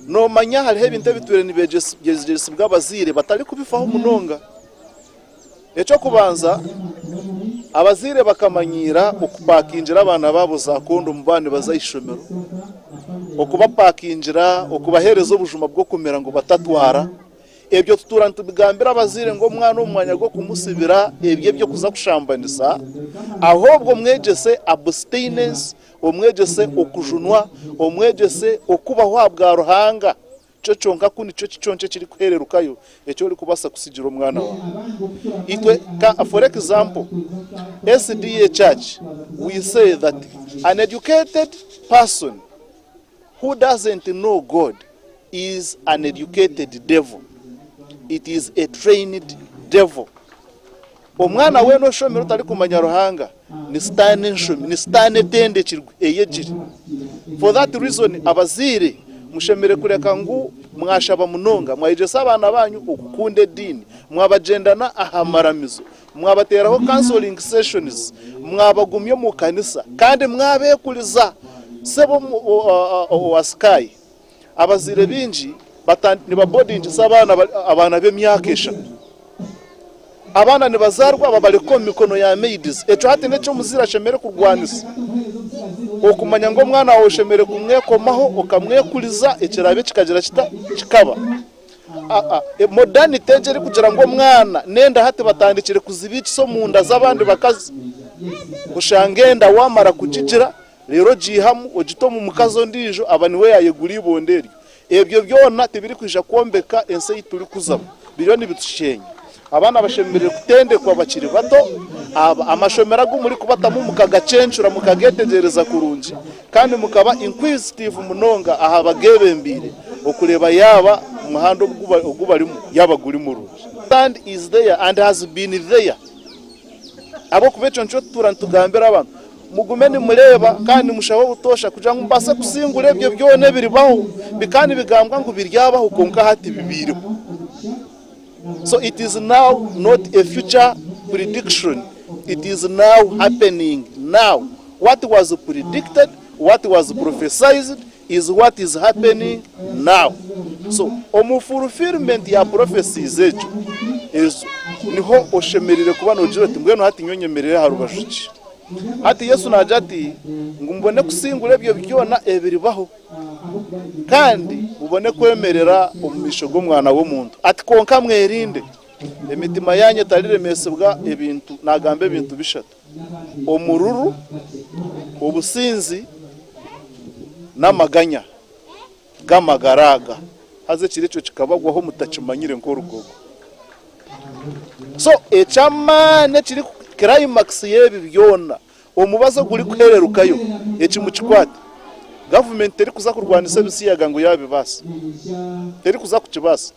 Noomanya hariho ebintu ebitwire nibyegyesibwa abazaire batarikubifaho munonga. Eky'okubanza, abazaire bakamanyiira okupakingira abaana baabo za kondomu baaba nibaza aha ishomero, okubapakingira, okubaheereza obujuma bw'okumira ngu batatwara. Ebyo tutuura nitubigambira abazaire ngu omwana omu mwanya gw'okumusibira ebyo eby'okuza kushambanisa, ahobwo omwegyese abstinence, omwegyese okujunwa, omwegyese okubaho ahabwa Ruhanga. Kyo kyonka ku nikyo kiconco ekirikuhererukayo eki orikubaasa kutsigira omwana waawe. Itwe ka for example, SDA Church, we say that an educated person who doesn't know God is an educated devil. It is a trained devil. Omwana weena oshomire otarikumanya Ruhanga ni sitaane enshomi, ni sitaane etendekirwe, eyegire. For that reason abazaire mushemereire kureka ngu mwashaba munonga, mwayegyesa abaana baanyu okukunda ediini, mwabagyendana aha maramizo, mwabateeraho counseling sessions, mwabagumya omu kanisa kandi mwabeekuriza. Sebo owa Sky, abazaire baingi nibabodingisa abaana b'emyaka eshatu. Abaana nibazaarwa babareka omu mikono ya maids. Ekyo hati n'eky'omuzaire ashemereire kurwanisa. Okumanya ngu omwana waawe oshemereire kumwekomaho okamwekuriza ekiraabe kikagira kita? Kikaba. Modernity egi erikugira ngu omwana n'enda hati batandikire kuzibiikisa omu nda z'abandi bakazi. Oshanga enda waamara kugigira reero ogiihamu ogita omu mukazi ondiijo aba niwe yaayegura eibondo eryo. Ebyo byona tibirikwija kwombeka ensi ei turikuzamu, biriyo nibitushenya. Abaana bashemereire kutendekwa bakiri bato. Amashomero agu murikubatamu mukagacencura, mukageetegyereza kurungi kandi mukaba inquisitive munonga aha bageebembeire okureeba yaaba omuhanda ogu barimu yaaba guri murungi. Land is there and has been there. Ahabw'okuba ekyo nikyo tutuura nitugambira abantu. Mugume nimureeba kandi nimushaba obutoosha kugira ngu mubaase kusingura ebyo byona ebiribaho bikaba nibigambwa ngu biryabaho kwonka hati bibaireho. So it is now not a future prediction, it is now happening now. What was predicted, what was prophesied is what is happening now. So omu fulfillment ya prophecies egyo ezo niho oshemereire kuba nogira oti mbwenu hati nyowe nyemerere aha rubaju ki? Hati Yesu naagira ati ngu mubone kusingura ebyo byona ebiribaho kandi mubone kwemerera omu maisho g'Omwana w'omuntu. Ati kwonka mwerinde, emitima yaanyu etariremesibwa ebintu, naagamba ebintu bishatu, omururu, obusinzi, n'amaganya g'amagara aga. Haza ekiro ekyo kikabagwaho mutakimanyire nk'orugogo. So eky'amaani ekiri climax y'ebi byona, omubazi ogurikuhererukayo, eki mukikwate, gavumenti terikuza kurwanisa ebisiyaga ngu yaabibaasa. Terikuza kukibaasa.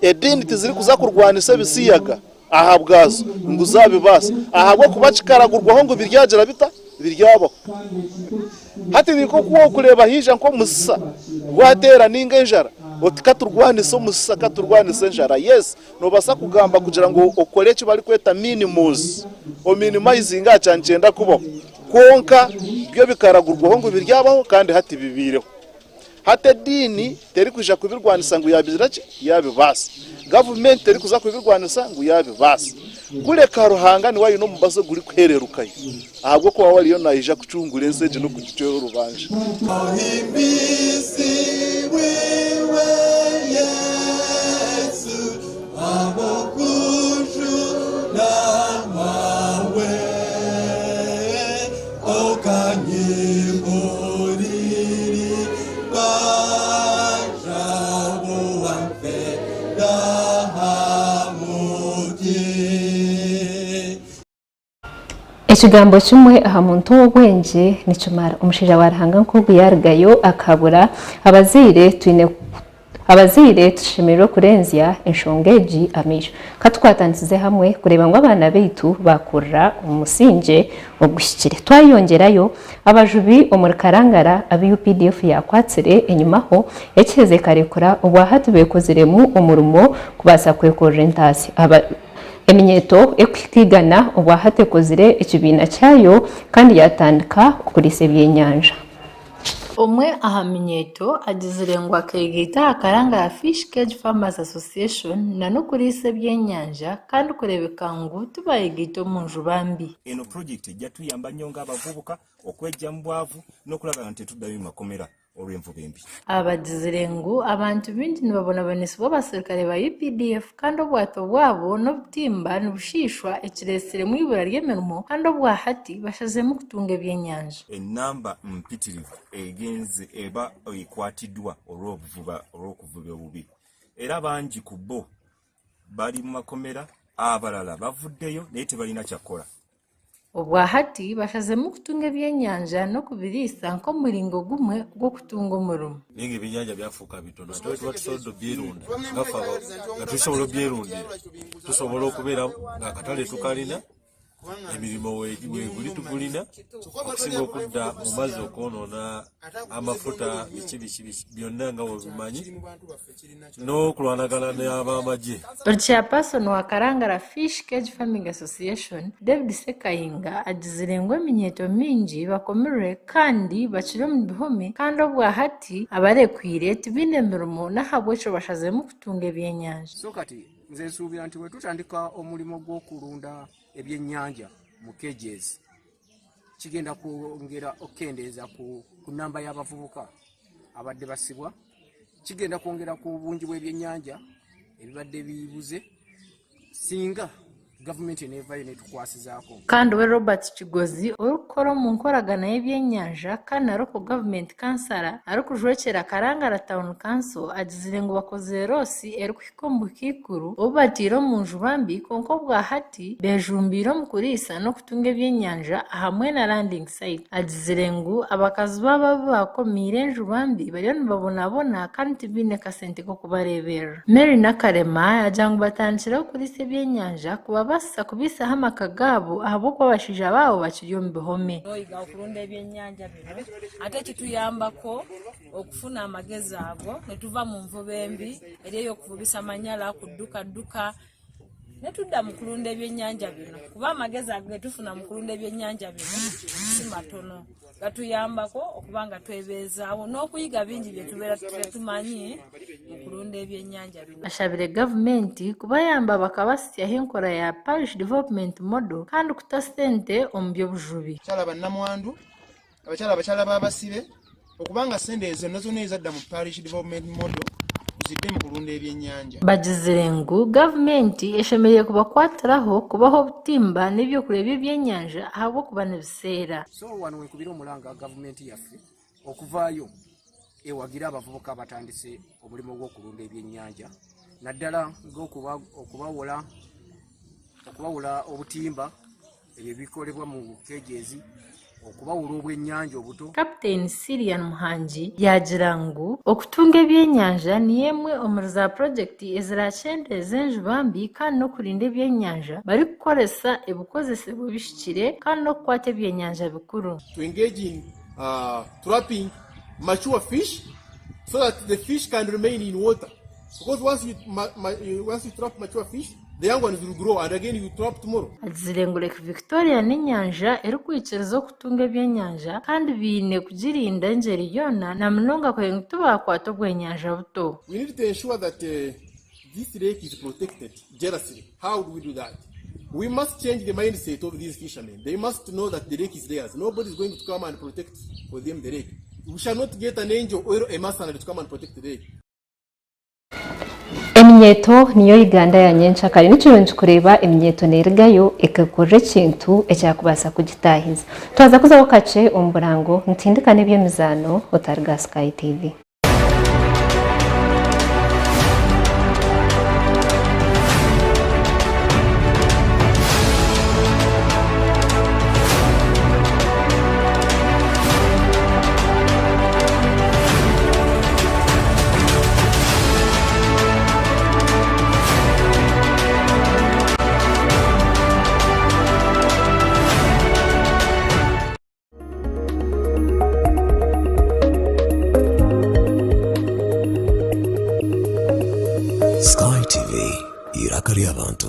Ediini tizirikuza kurwanisa ebisiyaga ahabwazo ngu zaabibaasa ahabw'okuba kikaragurwaho ngu biryagira bita? Biryabaho. Hati ni nk'oku orikureeba haija nk'omusisa gwateera nainga enjara oti ka turwanise omusisa, ka turwanise enjara. Yes, noobaasa kugamba kugira ngu okore eki barikweta minimos, ominimizinge aha kyanikyenda kubaho. Kwonka byo bikaragurwaho ngu biryabaho kandi hati bibaireho. Hati ediini terikwija kubirwanisa ngu yaabigira ki? Yaabibaasa. Gavumenti terikuza kubirwanisa ngu yaabibaasa. Kureka Ruhanga niwe aine omubazi ogurikuhererukayo, ahabw'okuba we ariyo naija kucungura ensi egi n'okugicwera orubanja. Ohimbisibwe iwe Yesu, ahabw'okujuna kwawe, okanyihurira ibanja, obu wamfeera aha muti. Ekigambo kimwe aha muntu ow'obwengye nikimara. Omushaija wa Ruhanga nk'ogu yaarugayo akabura, abazaire twine abazaire tushemereire kurenzya enshonga egi amaisho. Ka tukwatanisize hamwe kureeba ngu abaana baitu baakurira omu musingye oguhikire. Twayongyerayo, abajubi omuri Karangara abu UPDF yaakwatsire enyimaho ekiheza ekarekura obwahati beekoziremu omurimo kubaasa kwekorera entaasya. Eminyeeto ekuhikaigana obwahati ekozire ekibiina kyayo kandi yatandika okuriisa ebyenyanja. Omwe aha minyeeto agizire ngu akeegaita aha Karangara Fish Cage Farmers Association na n'okuriisa ebyenyanja kandi kureebeka ngu tibayegaita omu njuba mbi. Eno purojekiti ejja tuyamba nnyo ng'abavubuka okwejja mu bwavu n'okulaba nti tetuddayo mu makomera olw'envuba embi. Abagizire ngu abantu baingi nibabonabonesibwa abaserukare ba UPDF kandi obwato bwabo n'obutimba nibushiishwa ekireetsiremu eibura ry'emirimo kandi obwahati bashaziremu kutunga ebyenyanja. Ennamba mpitirivu egenze eba ekwatiddwa olw'obuvuba olw'okuvuba obubi era bangi ku bo bali mu makomera abalala bavuddeyo naye tebalina kyakukola. Obwahati bashaziremu kutunga ebyenyanja n'okubiriisa nk'omuringo gumwe gw'okutunga omurimo. Naye nga ebyenyanja byafuuka bitono ate bwetuba tusobodde obyerunda nga ffe nga tusobola obyerundira tusobola okubeera nga akatale tukalina emirimu weguli tugulina okusinga okudda mu mazzi okwonoona amafuta biki biki biki byonna nga webimanyi n'okulwanagana n'abamagye. Chairperson wa Karangara Fish Cage Farming Association, David Ssekayinga agizire ngu eminyeeto mingi bakomirwe kandi bakiri omu bihome kandi obwahati abarekwire tibaine mirimo n'ahabw'ekyo bashaziremu kutunga ebyenyanja. So kati nze nsuubira nti bwetutandika omulimo gw'okulunda ebyennyanja mu cages kigenda kwongera okukendeeza ku namba y'abavubuka abadde basibwa kigenda kwongera ku bungi bw'ebyennyanja ebibadde bibuze singa gavumenti eneevayo netukwasizaako. Kandi we Robert Kigozi orikukora omu nkoragana y'ebyenyanja kandi na Local Government Kansara arikujwekyera Karangara Town Council agizire ngu bakozire roosi erikuhika omu bukaikuru obu bataire omu njuba mbi kwonka obwahati bejumbiire omu kuriisa n'okutunga ebyenyanja ahamwe na landing site. Agizire ngu abakazi baabo abu baakomiire enjuba mbi bariyo nibabonabona kandi tibaine kasente k'okubareeberera. Mary Nakalema yaagira ngu batandikireho kuriisa ebyenyanja kuba nibibabasisa kubaisaho amaka gaabo ahabw'okuba abashaija baabo bakiri omu bihome. Oyiga okulunda ebyennyanja bino ate kituyambako okufuna amagezi ago ne tuva mu nvuba embi eri ey'okuvubisa manyala, kudduka dduka ne tudda mu kulunda ebyennyanja bino kuba amagezi ago ge tufuna mu kulunda ebyennyanja bino si matono gatuyambako okuba nga twebeezaawo n'okuyiga bingi bye tubeera tetumanyi mu kulunda ebyennyanja bino. Ashabire gavumenti kubayamba bakabasyaho enkora ya Parish Development Model kandi kuta sente omu by'obujubi. Abakyala bannamwandu, abakyala abakyala b'abasibe okubanga ssente ezo zonna zonna ezadda mu Parish Development Model zidde mu kulunda ebyennyanja. Bagizire ngu gavumenti eshemereire kubakwatiraho kubaha obutimba n'ebyokurya by'ebyenyanja ahabw'okuba nibiseera. So wano wenkubira omulanga gavumenti yaffe okuvaayo ewagire abavubuka abatandise omulimu gw'okulunda ebyennyanja naddala ng'okubawola okubawola obutimba ebyo ebikolebwa mu cages okubawula obwennyanja obuto. Kapiteini Silian Muhangi yaagira ngu okutunga ebyenyanja niyo emwe omuri za purogyekiti eziraakyendeeze enjuba mbi kandi n'okurinda ebyenyanja barikukoresa ebikozesebwa ebihikire kandi n'okukwata ebyenyanja bikuru. To engage in trapping mature fish so that the fish can remain in water because once you, ma, ma, once you trap mature fish the young ones will grow and again you trap tomorrow. Agizire ngu Lake Victoria n'enyanja erikwikiriza okutunga ebyenyanja kandi baine kugirinda engyeri yoona na munonga kureeba ngu tibaakwata obwenyanja buto. We need to ensure that this lake is protected jealously. How do we do that? We must change the mindset of these fishermen. They must know that the lake is theirs. Nobody is going to come and protect for them the lake. We shall not get an angel or a mercenary to come and protect the lake. Eminyeeto niyo Uganda ya nyenkyakare. Ni kirungi kureeba eminyeeto neerugayo ekakora ekintu ekyakubaasa kugitaahiza. Twaza kuzaho kakye omu burango nitutindika n'eby'emizaano otariga aha Sky TV. Sky TV, iraka ry'abantu.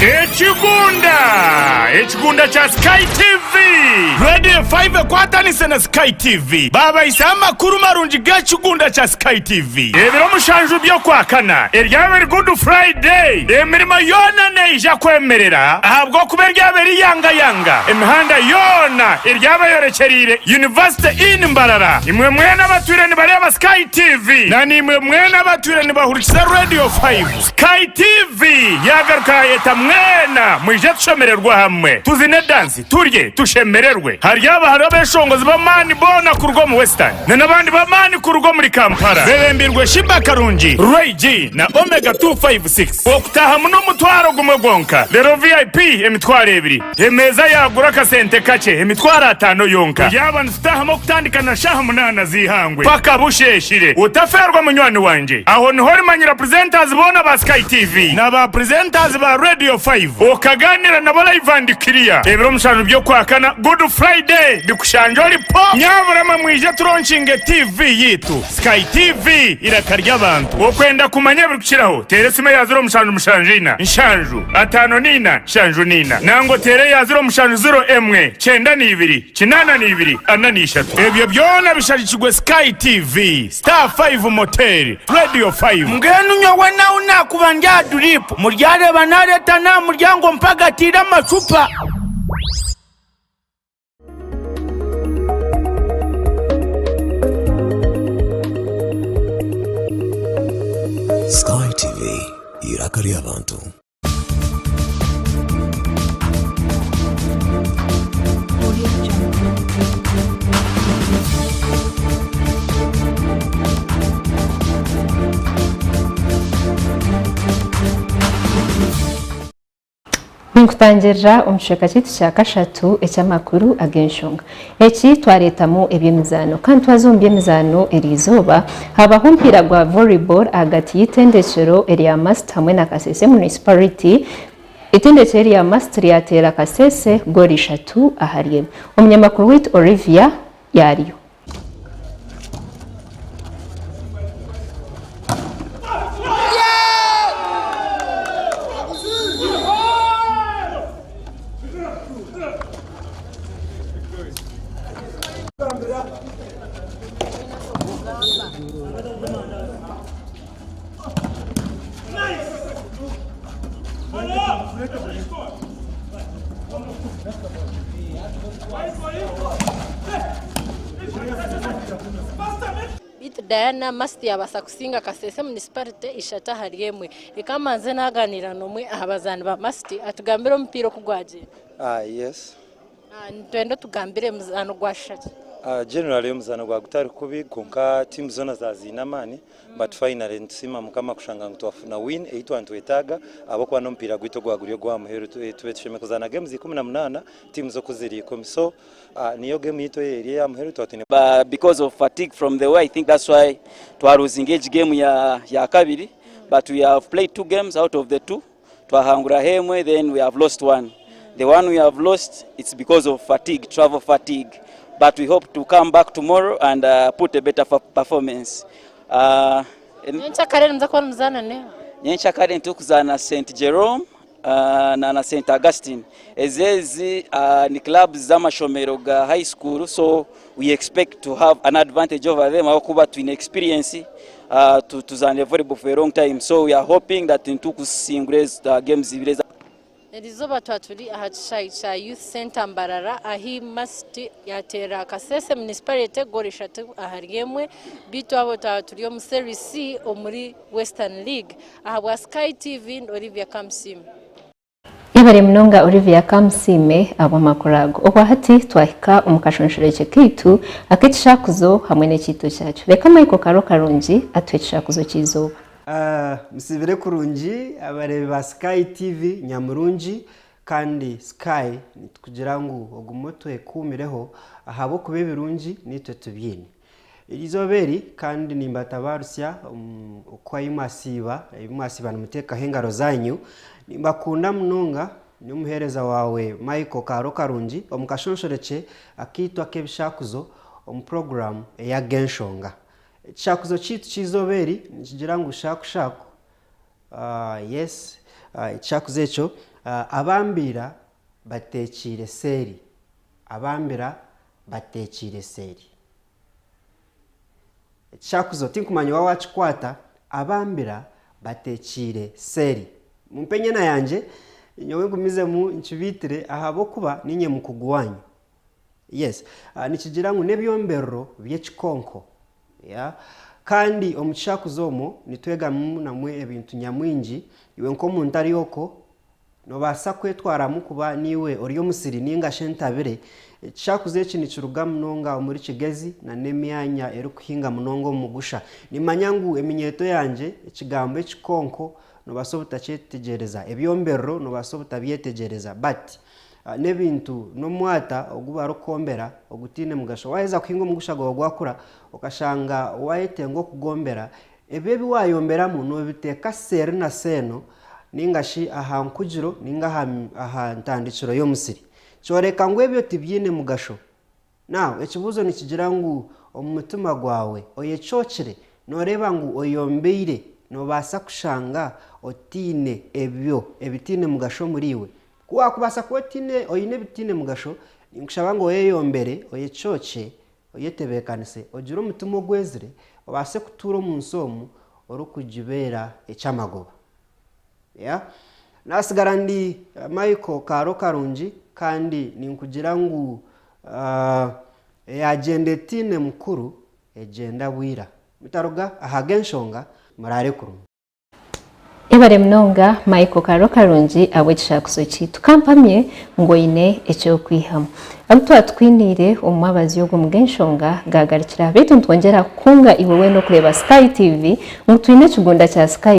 Ekigunda! Ekigunda kya Sky TV! Radio 5 ekwatanise na Sky TV baabahisaho amakuru marungi g'ekigunda kya Sky TV. Ebiro mushanju by'Okwakana eryaba eri Good Friday, emirimo yoona neija kwemerera ahabw'okuba eryaba eri yangayanga. Emihanda yoona eryaba eyorekyereire University Inn Mbarara. Imwe mwena abatwire nibareeba Sky TV na naimwe mwena abatwire nibahurikiza Radio 5, Sky TV yaagaruka yaayeta mwena mwije tushemererwe hamwe, tuzine dansi, turye, tushemererwe. Haryaba hariho abeeshongozi b'amaani boona kuruga omu Western na n'abandi b'amaani kuruga omuri Kampala beebembirwe Sheebah Karungi, Ray G na Omega 256. Okutaahamu n'omutwaro gumwe gwonka, reero VIP emitwaro ebiri. Emeeza yaagura akasente kakye, emitwaro ataano yonka. Turyaba nitutaahamu okutandika na shaaha munaana z'eihangwe paka busheeshire. Otafeerwa munywani wangye. Aho niho orimanyira presenters boona ba Sky TV na ba presenters ba Radio 5 okagaaniira nabo live and clear. Ebiro mushanju by'Okwakana, Good Friday, bikushangye ori po! Nyabura mwe mwije turonkinge TV yaitu. Sky TV, eiraka ry'abantu. Okwenda kumanya ebirikukiraho, teera esimu eya 0774 7 54 74 nangwa oteere eya 0701 92 82 43. Ebyo byona bishagikirwe Sky TV, Star 5 Motel, Radio 5. Mbwenu nyowe nahu naakuba ndi aha duriipu, muryareeba naareeta n'aha muryango mpagatiire amacupa. Sky TV, iraka ry'abantu. Ninkutangirira omu kicweka kyaitu kya kashatu eky'amakuru ag'enshonga. Eki twareetamu eby'emizaano. Kandi twaza omu by'emizaano eriizooba, habaho omupiira gwa volleyball ahagati y'eitendekyero erya Must hamwe na Kasese Municipality. Itendekero erya Must ryateera Kasese goolo ishatu ahari emwe. Omunyamakuru waitu Olivia yaariyo. Beitu Diana Masti yabaasa kusinga Kasese Municipality 3-1. Reka mbanze naganiira n'omwe aha bazaani ba Masti atugambire omupiira oku gwagyenda. Yes. Nitwenda otugambire omuzaano gwashusha ki? Generally omuzaano gwa gutari kubi kwonka team zoona zaziine amaani but finally nitusiima Mukama kushanga ngu twafuna win ei twaba nitwetaaga ahabw'okuba n'omupiira gwaitu ogwa guri ogw'aha muheru tube tushemereire kuzaana games 18 teams oku ziri 10 so niyo game yaitu eri ey'aha muheru twaba twine Because of fatigue from the way I think that's why twaruzinga egi game ya, ya kabiri but we have played two games out of the two twahanguraho emwe then we have lost one the one we have lost it's because of fatigue travel fatigue but we hope to come back tomorrow and put a better performance. Nyencakare nimuza kuba nimuzaana neha? Nyencakare nitukuzaana St Jerome na na St Augustine. Ezi ezi ni clubs z'amashomero ga high school so we expect to have an advantage over them ahabw'okuba twine experience tuzaanire volleyball for a long time so we are hoping that nitukusingura ezi games ibiri eza. Erizooba twaba turi aha kishaayi kya Youth Centre Mbarara ahi Must yateera Kasese Municipality goolo 3-1 beitu abo twaba turi omu Serie C omuri Western League. Ahabwa Sky TV ndi Olivia Kamusiime. Yebare munonga Olivia Kamusiime ahabw'amakuru ago. Obwa hati twahika omu kashonshorekye kaitu ak'ekishakuzo hamwe n'ekiito kyakyo. Reka Michael Karo Karungi atuhe ekishakuzo ky'eizooba. Musibire kurungi abareebi ba Sky TV nyamurungi kandi Sky nitukugira ngu ogume otwekuumireho ahabw'okuba ebirungi niitwe tubiine. Eizooba eri kandi nimbatabarutsya oku ahi mwasiiba, ebi mwasiiba nimuteekaho engaro zaanyu. Nimbakunda munonga, ni omuheereza waawe Michael Kaaro Karungi omu kashonshorekye akaitu ak'ebishakuzo omu puroguraamu eya Ag'enshonga. Ekishakuzo kyaitu ky'eizooba eri nikigira ngu shaku shaku, yes, ekishakuzo ekyo, abambiira bateekiire seeri, abambira bateekiire seeri. Ekishakuzo tinkumanya waaba waakikwata, abambira bateekiire seeri. Mumpe enyena yangye, nyowe ngumizemu nkibiitire ahabw'okuba niinye mukugu waanyu. Yes. Nikigira ngu n'ebyomberero by'ekikonko. Yeah. Kandi omu kishakuzo omwo nitwegamu namwe ebintu nyamwingi. Iwe nk'omuntu ari okwo, Noobaasa kwetwaramu kuba niiwe ori omusiri nainga shi entabire. Ekishakuzo eki nikiruga munonga omuri Kigezi na n'emyanya erikuhinga munonga omu mugusha. Nimmanya ngu eminyeeto yangye, ekigambo ekikonko noobaasa obutakyetegyereza, ebyomberero noobaasa obutabyetegyereza but n'ebintu n'omwata ogu barikwombera ogutaine mugasho. Waaheza kuhinga omugusha gwawe gwakura okashanga waayetenga okugombera, Ebyo ebi waayomberamu noobiteeka seeri na seeno nainga shi aha nkugiro nainga aha ntandikiro y'omusiri. Kyoreka ngu ebyo tibiine mugasho. Now, ekibuuzo nikigira ngu omu mutima gwawe oyecookire? Nooreeba ngu oyombeire? Noobaasa kushanga otaine ebyo ebitaine mugasho omuriiwe? Ku waakubaasa kuba otaine oine ebitaine mugasho, ninkushaba ngu oyeyombere, oyecookye Oyetebeekanise, ogire omutima ogwezire, obaase kutuura omu nsi omu orikugibeera eky'amagoba. Yeah. Naatsigara ndi Michael Kaaro Karungi kandi ninkugira ngu eyagyenda etaine mukuru egyenda bwira. Mutaruga aha g'enshonga, muraare kurungi. Yebare munonga Michael Karo Karungi ahabw'ekishakuzo kyaitu. Kampamye ngu oine eky'okwihamu. Abu twatukwiniire omu mwabazyo ogu omu g'enshonga gaagarukira aha. Beitu nitwongyera kukunga iwe weena okureeba Sky TV ngu twine ekigunda kya Sky.